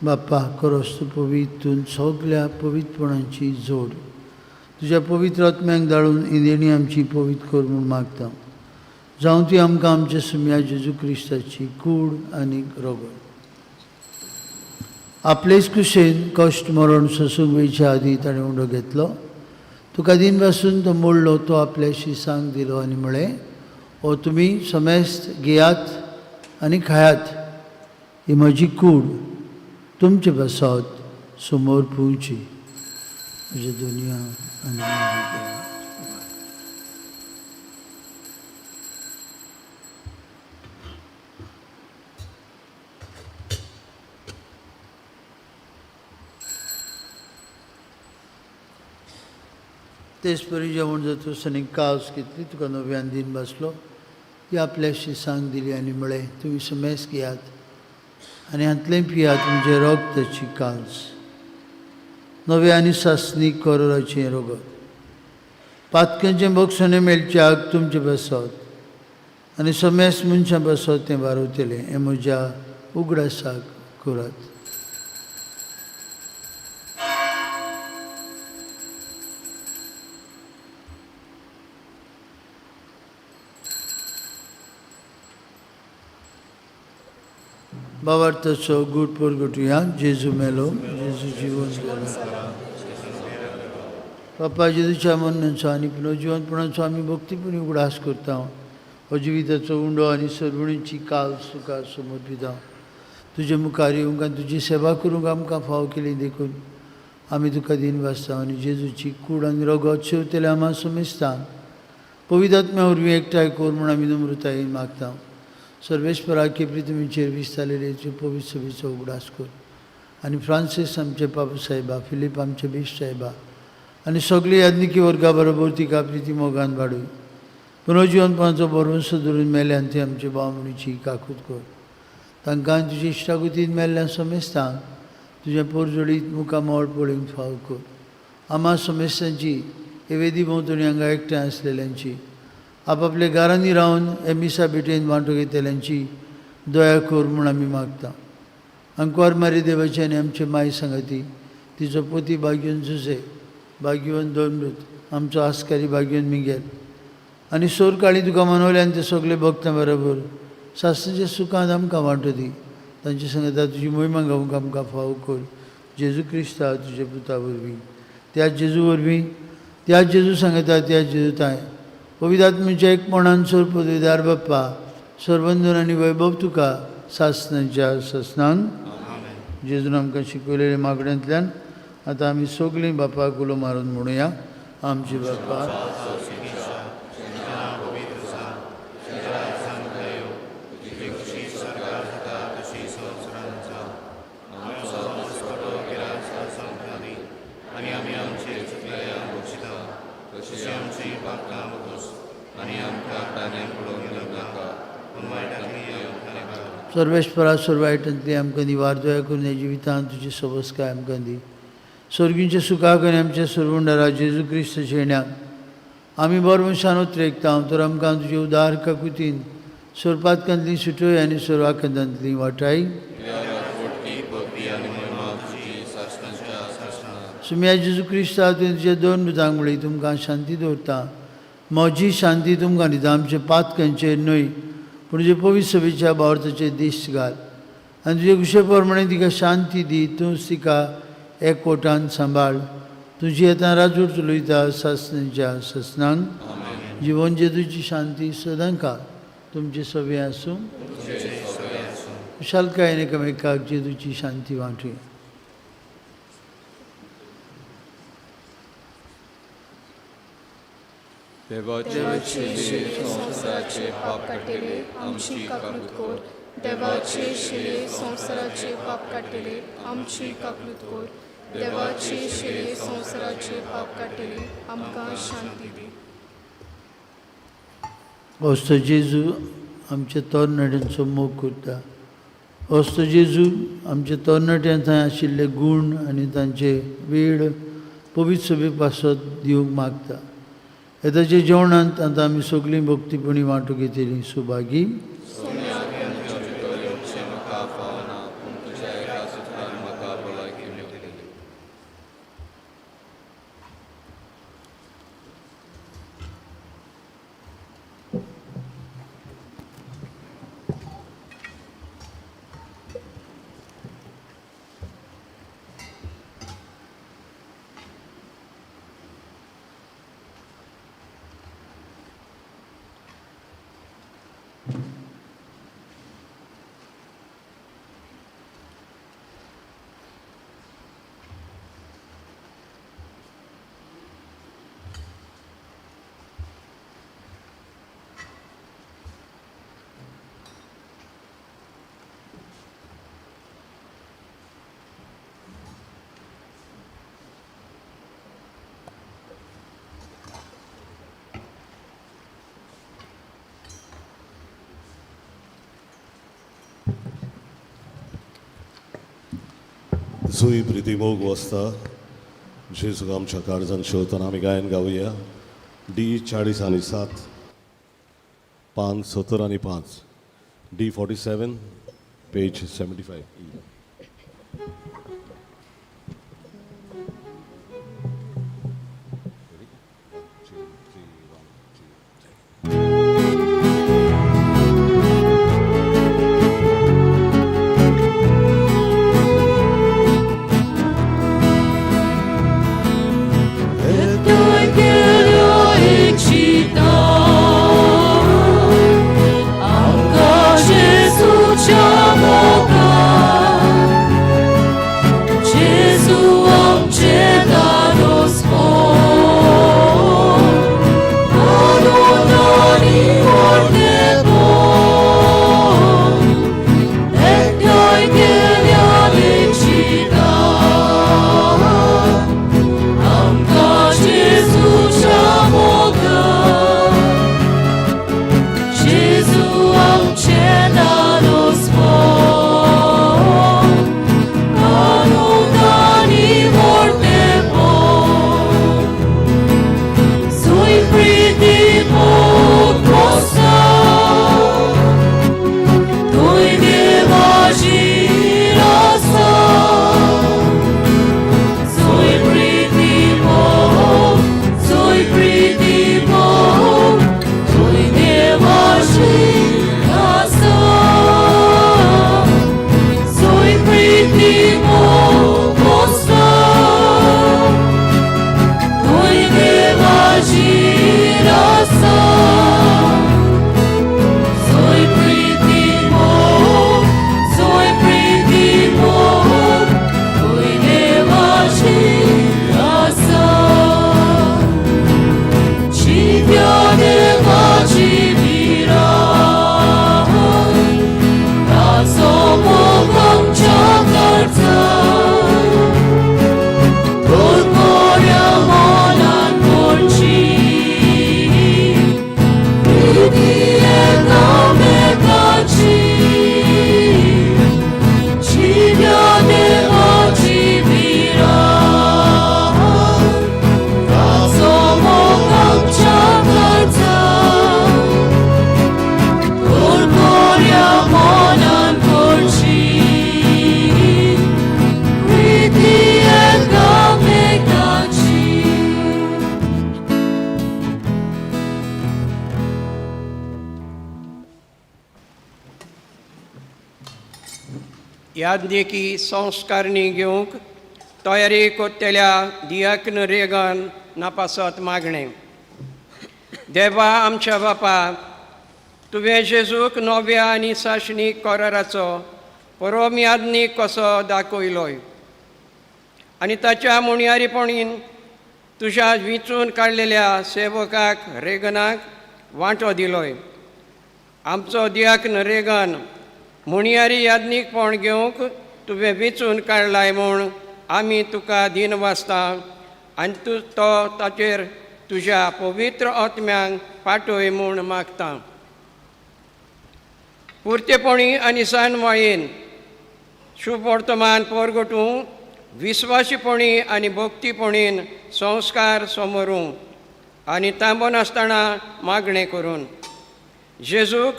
बाप्पा करोस तूं पवित्र सगल्या पवित्रपणाची जोड तुज्या पवित्र आत्म्याक धाडून इंदेणी आमची पवित्र कर म्हूण मागता. जावं ती आमकां आमच्या सुम्या जेजू क्रिस्ताची कूड आनी रगत. आपलेच कुशेन कश्ट मरण सोसूंक वयच्या आदीं ताणें उंडो घेतलो, तुका दीन पासून तो मोडलो, तो आपल्याशी सांग दिलो आनी म्हळें, ओ तुमी समेस्त घेयात आनी खायात, ही म्हजी कूड तुमचे पासत समोर पुवची. म्हज्या दुनिया आनी म्हज्या देवा. तेच परी जेवण जातूच आनी कास घेतली, तुका नव्यान दीन बसलो, ती आपल्याशी सांग दिली आनी म्हळें, तुमी समेस्त घेयात आनी हांतलें पियात, म्हणजे रगताची काल्स, नवें आनी सासणी करोराचें रगत, पातक्यांचें बक्षणें मेळच्याक तुमचें पासत आनी समेस्त मनशां पासत तें वारवतलें. हें म्हज्या उगडासाक करात. बाबार्थाचो गूट परगटुया. जेजू मेलो, जेजू जिवन गेलो. बापा जेजूच्या मरणाचो आनी पुनर्जिवनपणाचो आमी भक्तीपुणी उगडास करता. हो जिविताचो उंडो आनी सर्वणीची काल तुका समर्पिता. तुजे मुखार येवंक आनी तुजी सेवा करूंक आमकां फाव केली देखून आमी तुका दीन वाचता आनी जेजूची कूड आनी रगत शेवतले आमा समेस्तान पवित्र आत्म्या वरवीं एकठांय कर म्हूण आमी नम्रतायेन मागता. सर्वेस्परा केपरी तुमीचेर विस्तारलेले पवित्र सभेचो उगडास कर आनी फ्रांसीस आमचे बाबू साहेबा, फिलीप आमचे बीश साहेबा आनी सगळी याज्ञिकी वर्गा बरोबर तिका प्रिती मोगान वाडूय. पुनर्जिवनपणाचो भरवंसो धरून मेल्यान ती आमचे बावणीची काकूत कर. तांकां तुजे इश्टागुतीन मेल्ल्या समेस्तांक तुजें पोरजोडीत मुखामळ पळोवंक फाव कर. आमा समेस्तांची हे वेदी भोंवतणी हांगा एकठांय आसलेल्यांची आपापल्या घरांनी रावन हे मिसा भेटेन वांटो घेतल्यांची दया कर म्हूण आमी मागता. अंकवार मारी देवाची आनी आमचे माय सांगाती तिचो पोती भाग्यवन जुजे भाग्यवन दोनमृत आमचो आस्कारी भाग्यवन मिगेल आनी सोर काळी तुका मनवले आनी ते सगळे भक्तां बरोबर सासणाच्या सुखांत आमकां वांटो दी. तांचे सांगता तुजी मोहिमा गावंक आमकां फावो कर जेजू क्रिस्ता तुजे पुता वरवीं त्या जेजू वरवीं त्या जेजू सांगता त्या जेजू ताय पवित्र एकपणान सोर पदवीदार बाप्पा सरबंधन आनी वैभव तुका सासणाच्या सासणान. जेजून आमकां शिकयलेले मागण्यांतल्यान आतां आमी सगळीं बापाक उलो मारून म्हणुया. आमचे बापा सर्वेस्परा सर्वायटांतली आमकां निवार दया करून ह्या जिवितांत तुजी सवस्काय आमकां दी. सर्गींच्या सुखाक आनी आमच्या सर्वंडरा जेजू क्रिस्त शेण्याक आमी बरो मनशान उतरेकता तर आमकां तुजे उदार काकुतीन सोरपातकांतली सुटय आनी सोरवाकंदांतली वाटाय. सुम्या जेजू क्रिस्ता तुवें तुज्या दोन दुदांक म्हणली तुमकां शांती दवरता म्हजी शांती तुमकां दिता. आमचे पातकांचेर न्हय पूण तुजे पवित्र सभेच्या भावार्थाचेर दिश्ट घाल आनी तुजे खुशे प्रमाणे तिका शांती दी. तूंच तिका एकवटान सांबाळ. तुजी आतां राजूर चलयता सासणाच्या सासणांक. जिवन जेजूची शांती सदांकाळ तुमचे सगळें आसूं. खुशालकायेन एकामेकाक जेजूची शांती वांटुया. देवाचे शिले संवसाराचे पाप काडटले आमची काकूत कोर. देवाचे शिले संवसाराचे पाप काडटले आमची काकूत कोर. देवाचे शिले संवसाराचे पाप काडटले आमकां शांती दी. असो जेजू आमच्या तरणाट्यांचो मोग करता. असो जेजू आमच्या तरणाट्यां थंय आशिल्ले गूण आनी तांचे वेळ पवित्र सभे पासत दिवंक मागता. येताच्या जेवणांत आतां आमी सगळीं भक्तीपणी वांटो घेतली. सुभागी जुई प्रिती मोग वसता जेजू आमच्या काळजान शेवतना आमी गायन गावया. डी 40 आनी 7 पान 70 आनी 5 डी 47 पेज 75. आमकां जेजूच्या मोगान याज्ञिकी संस्कारणी घेवंक तयारी कोत्तेल्या दियाक्न रेगन नापासत मागणें. देवा आमच्या बापा, तुवें जेजूक नव्या आनी साशणीक कराराचो परोम याज्ञीक कसो दाखयलोय आनी ताच्या मुणयारीपणीन तुज्या विंचून काडलेल्या सेवकाक रेगनाक वांटो दिलोय. आमचो दियाक्न रेगन मुणयारी याज्ञीकपण घेवंक तुवें विंचून काडलाय म्हूण आमी तुका दीन वाचता आनी तूं तो ताचेर तुज्या पवित्र आत्म्यांक पाटय म्हूण मागता. पुरतेपणी आनी सानवायेन शुभवर्तमान पोरगटूं, विस्वासीपणी आनी भक्तीपणीन संस्कार समोरूं आनी तांबो नासतना मागणें करून जेजूक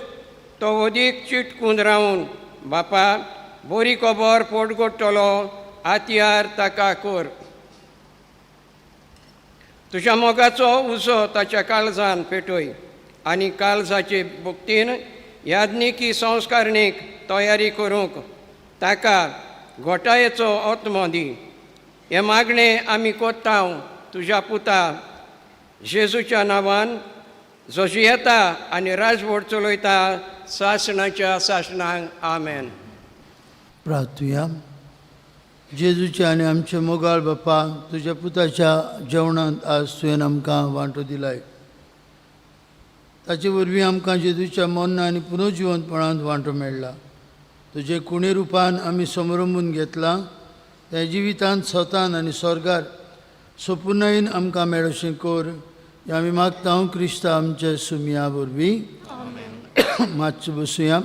तो अदीक चिटकून रावून बापा बरी खबर पोटगोडटलो आतयार ताका कर. तुज्या मोगाचो उजो ताच्या काळजान पेटय आनी काळजाचे भक्तीन याज्ञिकी संस्कारणीक तयारी करूंक ताका घोटायेचो आत्मो दी. हें मागणें आमी कोत्ता तुज्या पुता जेजूच्या नांवान, जो जियेता आनी राजवट चलयता सासणाच्या सासणांक. आमेन. प्रार्थुया. जेजूच्या आनी आमचे मोगाळ बापा, तुज्या पुताच्या जेवणांत आज तुवें आमकां वांटो दिलाय. ताचे वरवीं आमकां जेजूच्या मर्ण आनी पुनर्जिवंतपणांत वांटो मेळ्ळा. तुजे कुणे रुपान आमी समरंबून घेतलां त्या जिवितांत स्वतान आनी स्वर्गार सोपुनायन आमकां मेळोशें कर हें आमी मागता क्रिस्ता आमच्या सुमया वरवीं. मातशें बसुया.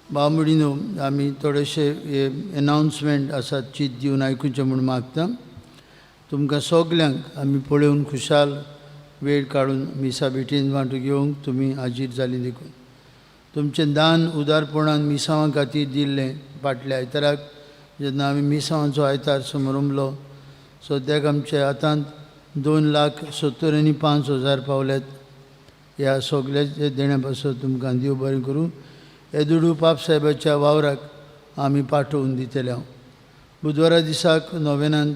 बाबडिनो, आमी थोडेशे हे एनावन्समेंट आसात चीत दिवन आयकुचें म्हूण मागता. तुमकां सगल्यांक आमी पळोवन खुशाल वेळ काडून मिसा भेटीन वांटो घेवंक तुमी हाजीर जालीं देखून तुमचें दान उदारपणान मिसांवा खातीर दिल्लें. फाटल्या आयताराक जेन्ना आमी मिसांवाचो आयतार समरंबलो, सद्याक आमच्या हातांत 2,75,000 पावल्यात. ह्या सगल्याच्या देण्या पासत तुमकां देव बरें करूं. हे दुडू पाप साहेबाच्या वावराक आमी पाठोवन दितले. हांव बुधवारा दिसाक नोवेनांत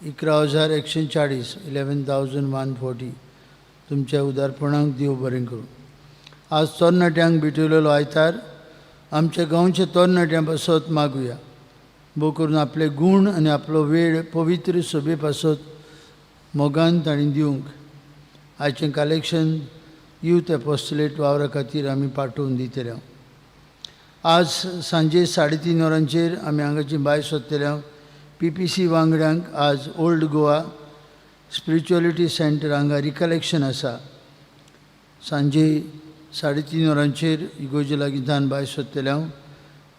11,140, 11,140. तुमच्या उदारपणाक देव बरें करूं. आज तरणाट्यांक भेटयलेलो आयतार. आमच्या गांवच्या तरणाट्यां पासत मागुया, भोव करून आपले गूण आनी आपलो वेळ पवित्र सभे पासत मोगान तांणी दिवंक. आयचें कलेक्शन यूथ एपोस्टलेट वावरा खातीर आमी पाठोवन दितले. आज सांजे 3:30 वरांचेर आमी हांगाची भायर सोदतले. पीपीसी वांगड्यांक आज ओल्ड गोवा स्पिरिच्युअलिटी सेंटर हांगा रिकलेक्शन आसा. सांजे 3:30 वरांचेर इगोर्जे लागीं थावन भायर सोदतले हांव.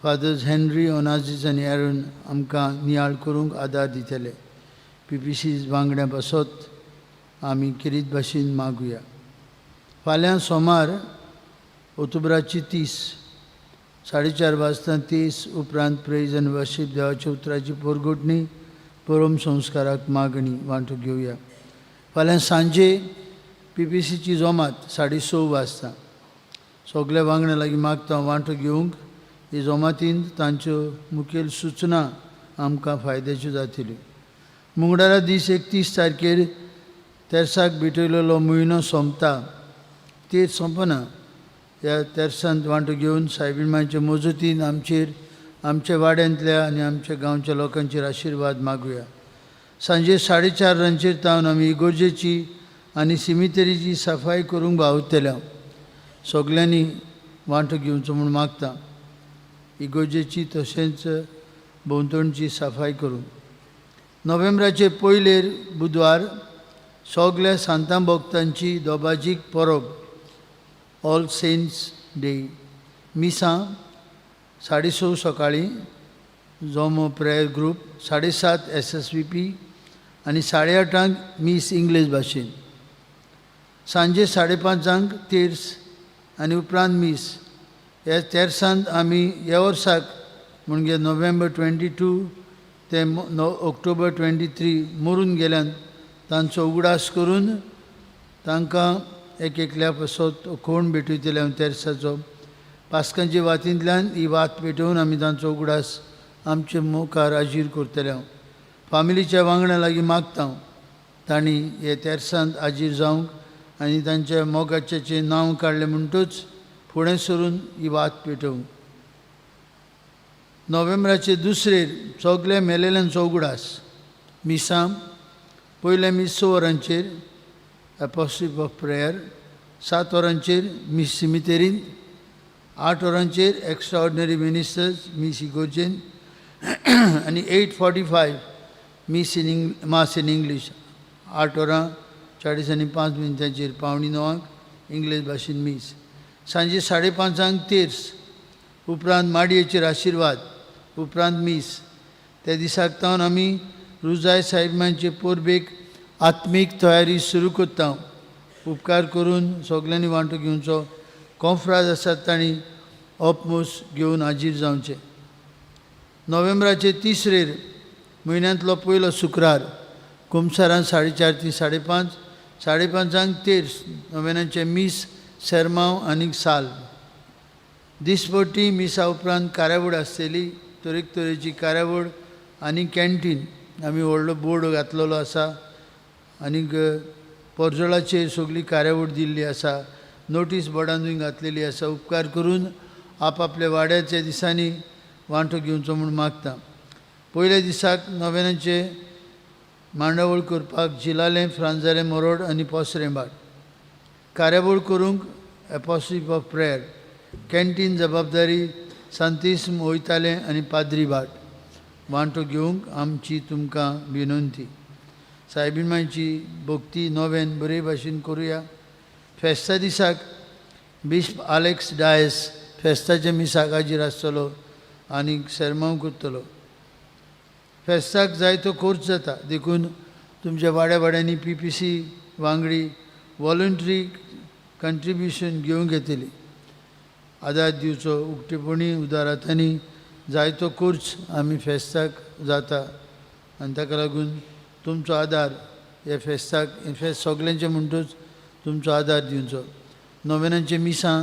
फादर्स हेनरी ओनाजीस आनी एरन आमकां नियाळ करूंक आदार दितले. पीपीसी वांगड्यां पासत आमी खेरीत भाशेन मागुया. फाल्यां सोमार ऑक्टोबराची 30, 4:30 वाजता 30, उपरांत प्रेज आनी वर्शीप, देवाच्या उतराची पोरगोटणी, परम संस्काराक मागणी वांटो घेवया. फाल्यां सांजे पीपीसीची जोमात 6:30 वाजता. सगल्या वांगड्यां लागीं मागता वांटो घेवंक. ही जोमातीन तांच्यो मुखेल सुचना आमकां फायद्याच्यो जातल्यो. मुंगडारा दीस 31 तारखेर तेर्साक भेटयलेलो म्हयनो सोंपता, तेर सोंपना. ह्या तेर्सांत वांटो घेवन सायबीण मांयचे मजतीन आमचेर, आमच्या वाड्यांतल्या आनी आमच्या गांवच्या लोकांचेर आशिर्वाद मागुया. सांजे 4:30 वरांचेर तावन आमी इगोर्जेची आनी सिमितरीची सफाई करूंक भावतल्या. सगल्यांनी वांटो घेवचो म्हूण मागता, इगोर्जेची तशेंच भोंवतणची सफाई करूंक. नोव्हेंबराचे पयलेर बुधवार सगल्या सांतां भक्तांची दोबाजीक परब, ऑल सेंट्स डे. मिसां 6:30 सकाळीं, जोमो प्रेयर ग्रूप 7:30, एसएसवीपी आनी 8:30 मीस इंग्लीश भाशेन. सांजे 5:30 तेर्स आनी उपरांत मीस. ह्या तेर्सांत आमी ह्या वर्साक म्हणजे नोव्हेंबर 22 ते ऑक्टोबर 23 मरून गेल्यान तांचो उगडास करून तांकां एक एकल्या पासत कोण भेटयतले हांव तेर्साचो. पास्कांचे वातींतल्यान ही वात पेटोवन आमी तांचो उगडास आमचे मुखार आजीर करतले. हांव फामिलीच्या वांगडा लागीं मागता हांव तांणी हे तेर्सांत आजीर जावंक आनी तांच्या मोगाच्याचें नांव काडलें म्हणटूच फुडें सरून ही वात पेटोवंक. नोव्हेंबराचे दुसरेर सगळे मेलेल्यांचो उगडास मिसां पयलें मीस 6 वरांचेर एपोस्ट्रीप ऑफ प्रेयर, 7 वरांचेर मीस सिमितेरीन, 8 वरांचेर एक्स्ट्रा ऑर्डिनरी मिनिस्टर्स मीस इगोर्जेन आनी 8:45 मीस इन मास इन इंग्लीश. 8 वरां 40 आनी 5 मिनटांचेर 8:45 इंग्लीश भाशेन मीस. सांजे 5:30 तेर्स, उपरांत माडयेचेर आशिर्वाद, उपरांत मीस. त्या दिसाक तावन आमी रुजाय साहेबांचे परबेक आत्मीक तयारी सुरू करता. उपकार करून सगल्यांनी वांटो घेवचो. कोंफ्राद आसात तांणी ओपमूस घेवन हाजीर जावचें. नोव्हेंबराचे तिसरेर म्हयन्यांतलो पयलो शुक्रार कुमसारान 4:30 ती 5:30, 5:30 तेर्स, नोव्हेनाचें मीस, सेरमांव आनी साल. दिसपट्टी मिसा उपरांत कार्यावळ आसतली, तरेकतरेची कार्यावळ आनी कॅन्टीन. आमी व्हडलो बोर्ड घातलेलो आसा आनीक पोरजोळाचेर सगळी कार्यावळ दिल्ली आसा, नोटीस बोर्डानूय घातलेली आसा. उपकार करून आपआपल्या वाड्याच्या दिसांनी वांटो घेवचो म्हूण मागता. पयल्या दिसाक नोव्हेनाचे मांडावळ करपाक जिलालें, फ्रांजालें, मोरोड आनी पोसरें भाट. कार्यावळ करूंक एपोस्ट्रीप ऑफ प्रेयर. कॅन्टीन जबाबदारी सांतीस्म वयतालें आनी पाद्री भाट. वांटो घेवंक आमची तुमकां विनंती. सायबीण मांयची भक्ती नोवेन बरे भाशेन करुया. फेस्ता दिसाक बिश्प आलेक्स डायस फेस्ताच्या मिसाक हाजीर आसतलो आनी सेरमांव करतलो. फेस्ताक जायतो खर्च जाता, देखून तुमच्या वाड्या वाड्यांनी पीपीसी वांगडी वॉलंटरी कंट्रिब्युशन घेवंक येतली. आदार दिवचो. उक्तेपणी उदारातांनी जायतो खर्च आमी फेस्ताक जाता आनी ताका लागून तुमचो आदार हे फेस्ताक, हें फेस्त सगल्यांचें म्हणटूच तुमचो आदार दिवचो. नोवेनांची मिसां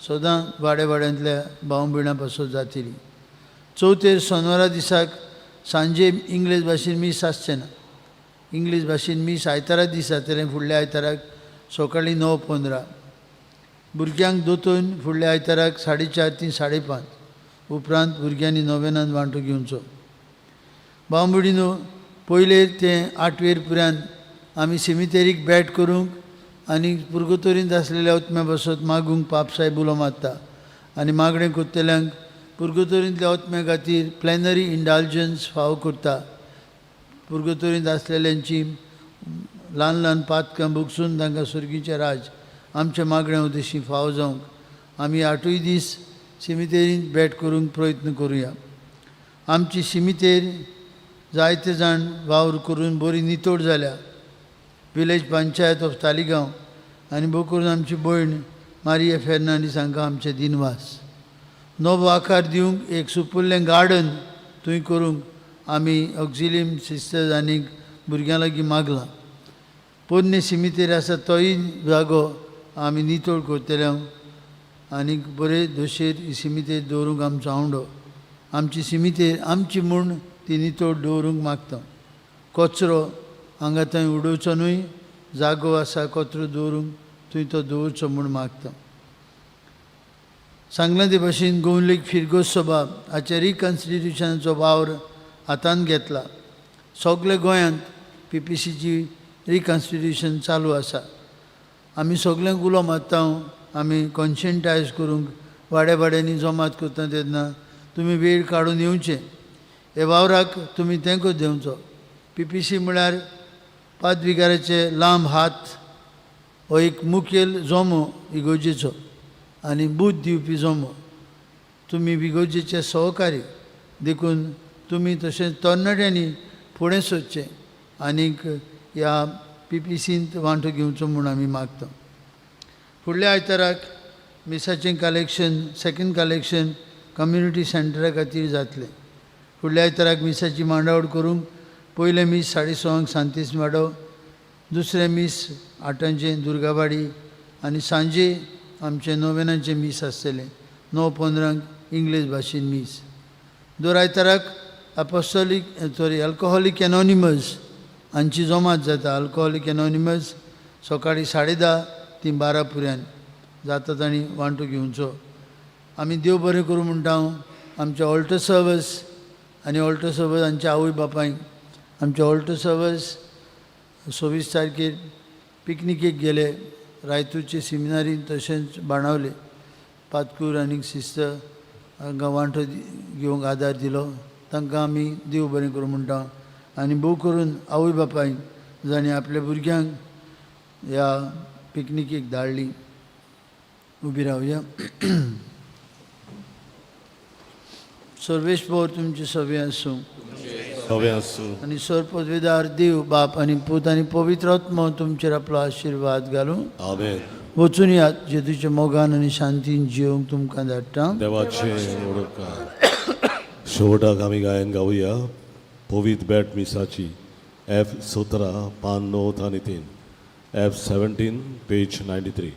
सदां वाड्या वाड्यांतल्या भाव भयणां पासून जातली. चवथेर सोनवारा दिसाक सांजे इंग्लीश भाशेन मीस आसचें ना. इंग्लीश भाशेन मीस आयतारा दीस जातलें, फुडल्या आयताराक सकाळीं 9:15. भुरग्यांक दोतोन फुडल्या आयताराक 4:30 ती 5:30. उपरांत भुरग्यांनी नोवेनान वांटो घेवचो. भाव भयणीनो, पयले ते आठवेर पुरान आमी सिमितेरीक भेट करूंक आनी पुर्गतोरींत आसलेल्या ओतम्या बसत मागूंक पापसाय उलो मारता आनी मागणें करतल्यांक पुर्गतोरींतल्या ओतम्या खातीर प्लॅनरी इंडालजन्स फावो करता. पुर्गतोरींत आसलेल्यांची ल्हान ल्हान पातकां भोगसून तांकां सर्गीचें राज आमच्या मागण्या उद्देशी फावो जावंक आमी आठूय दीस सिमितेरींत भेट करूंक प्रयत्न करुया. आमची सिमितेर जायते जाण वावर करून बरी नितळ जाल्या. विलेज पंचायत ऑफ तालिगांव आनी भोव करून आमची भयण मारिया फेर्नांडीस हांकां आमचे दिनवास. नवो आकार दिवंक एक सुपुल्लें गार्डन थंय करूंक आमी ऑक्झिलियम सिस्टर्स आनी भुरग्यां लागीं मागलां. पोन्ने सिमितेर आसा तोय जागो आमी नितळ करतले आनी बरे दशेर ही सिमितेर दवरूंक आमचो आवंडो. आमची सिमितेर आमची म्हूण ती नितळ दवरूंक मागता. कचरो हांगा थंय उडोवचो न्हय, जागो आसा कचरो दवरूंक थंय तो दवरचो म्हूण मागता. सांगलां ते भाशेन गोवन फिरगोज सभा हाच्या रिकन्स्टिट्युशनाचो वावर हातांत घेतला. सगळे गोंयांत पीपीसीची रिकन्स्टिट्युशन चालू आसा. आमी सगल्यांक उलो मारता, आमी कॉन्शियंटायज करूंक वाड्या वाड्यांनी जमात करता तेन्ना तुमी वेळ काडून येवचें. हे वावराक तुमी तेंको दिवचो. पीपीसी म्हळ्यार पादविगाराचे लांब हात हो एक मुखेल जमो इगोर्जेचो आनी बूद दिवपी जमो. तुमी इगोर्जेचे सहकारी, देखून तुमी तशेंच तरणाट्यांनी फुडें सरचें आनीक ह्या पीपीसींत वांटो घेवचो म्हूण आमी मागता. फुडल्या आयताराक मिसाचें कलेक्शन, सेकंड कलेक्शन कम्युनिटी सेंटरा खातीर जातलें. फुडल्या आयताराक मिसाची मांडावळ करूंक पयलें मीस 6:30 सांतीस माडो, दुसरें मीस 8 दुर्गावाडी आनी सांजे आमचें नोवेनाचें मीस आसतलें. 9:15 इंग्लीश भाशेन मीस. दर आयताराक अपोस्टोलीक सॉरी अल्कोहोलीक एनॉनिमस हांची जमात जाता. अल्कोहोलीक एनॉनिमस सकाळीं 10:30 ती 12 पुऱ्यान जाता. तांणी वांटो घेवचो. आमी देव बरें करूं म्हणटा हांव आमच्या ऑल्टर सर्वस आनी ऑल्टर सर्वस हांच्या आवय बापायक. आमच्या ऑल्टर सर्वस 26 तारखेर पिकनिकेक गेले रायतूरचे सिमिनारीन, तशेंच बाणावले पातकूर आनी सिस्टर हांकां वांटो घेवंक आदार दिलो. तांकां आमी देव बरें करूं म्हणटा आनी भोव करून आवय बापायक जांणी आपल्या भुरग्यांक ह्या पिकनिकेक धाडली. उबी रावया. सर्वेस्पर तुमचे सगळें आसूं. सगळें आसूं. आनी सर पदवेदार देव बाप आनी पूत आनी पवित्र आत्मो तुमचेर आपलो आशिर्वाद घालूं. आमेन. वचून यात. जेजूच्या मोगान आनी शांतीन जिवंक तुमकां धाडटा. देवाचे व्हड उपकार. शेवटाक आमी गायन गावया पवीत बेट मिसाची एफ 17 पान 9 आनी 3, एफ 17 पेज 93.